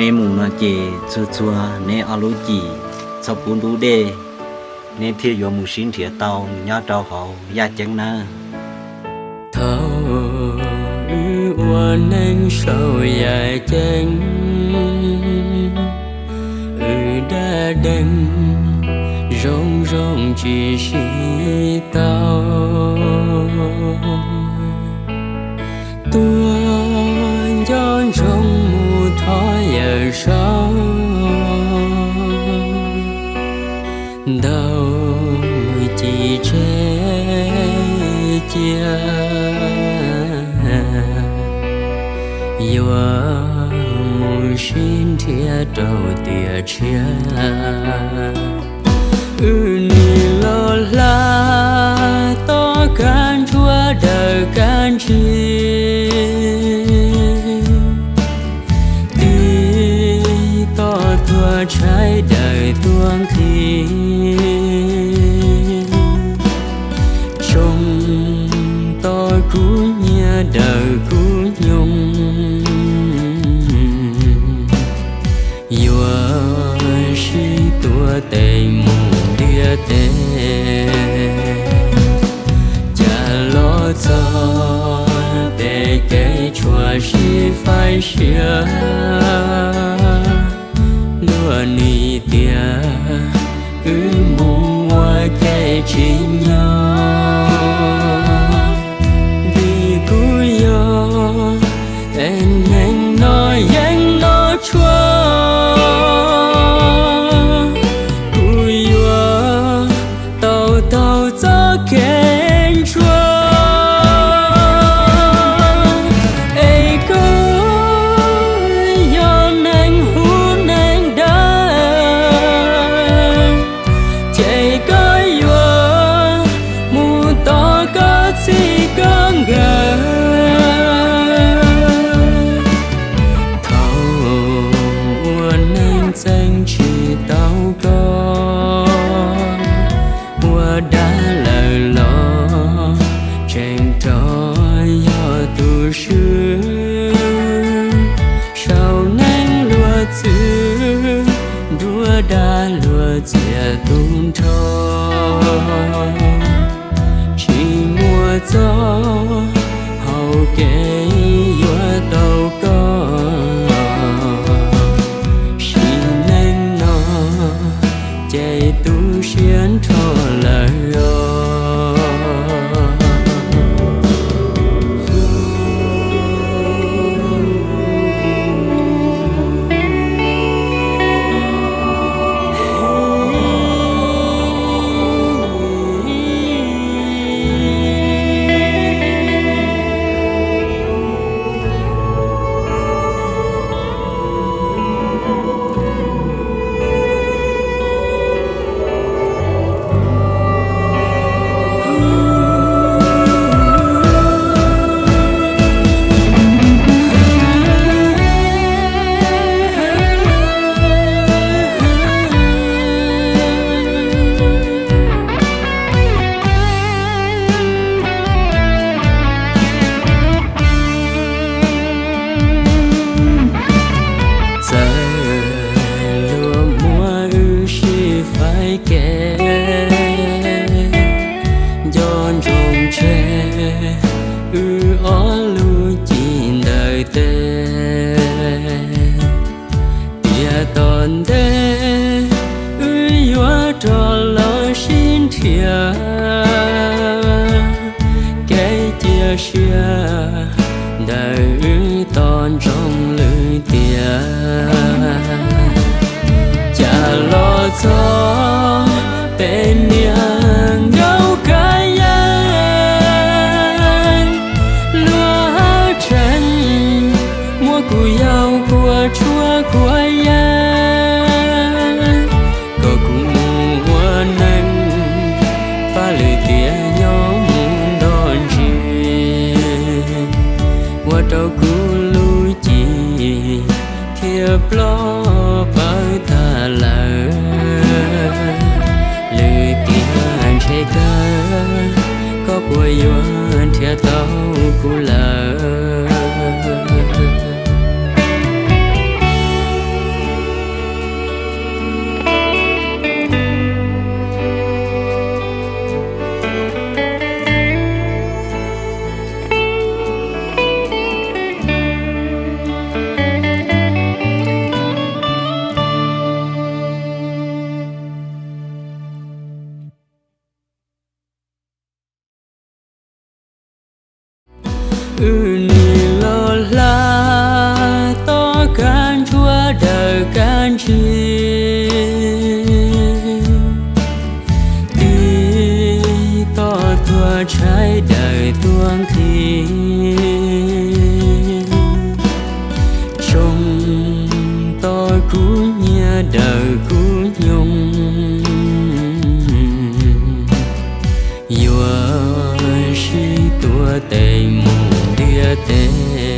Neb mus no ces txhua txhua neb ob lub cim txhob pub ntub dej, neb thiaj yuav mus sib nrhiav tau nyob rau hauv yaj ceeb nawb. Thaum wb ua neej saum yaj ceeb, wb dab deeg zoo zoo tsis sib tau. Tuaj nco ntsoov mus thov yawm saub ntau ci tseg cia, yuav mus sib nrhiav rau tiam tshiab. Wb nim los hla tom kab ntsuab dawm kab ntsis, tig tom tuag tshaib dawm tuag nqhis, tsoo tom kub nyiaj dawm kub nyoog, yuav sib tua tes mus ntiaj teb. Cas los txog pem kev tshuav sib faib siab, luag nim tias wb mus ua ke tsis nyob, vim kuv yog es neeg no yeej noj tshuaj, kuv yuav tau taug txoj kev ntsuag. Es koj yog neeg huv neeg dawb, ces koj yuav mus tom koj txij koj nkawm. Thaum ua neej txeeb tsis tau koj, ua dab lawm los tseem rov yog tus swb. Saum neeg luag txwv, nruab dab luag txiav tu nrho, tsis muaj txoj hau kev yuav tau koj. Sim neej no ces tu siab nrho lawm os. Txawm luag muab wb sib faib kev, nco ntsoov tseg wb ob lub cim ntawm tes. Tiam tom ntej wb yuav rov los sib nrhiav, kev cia siab ntawm wb tos ntsoov lwm tiam. Cas los txog pem niag nkauj kab yeeb, luag haj tseem muab kuv yaug kua tshuaj kua yeeb, kom kuv mus ua neeg, pab lwm tiam nyob mus nto ntsis, ua rau kuv lub cim thiaj ploj Wb nim los hla toj kab ntsuab daws kab ntsig, tig toj tuag tshaib daws tuag nqhis, tsoo toj kub nyiab daws kub nyoog, yuav sib tua tes mus ntiaj teb.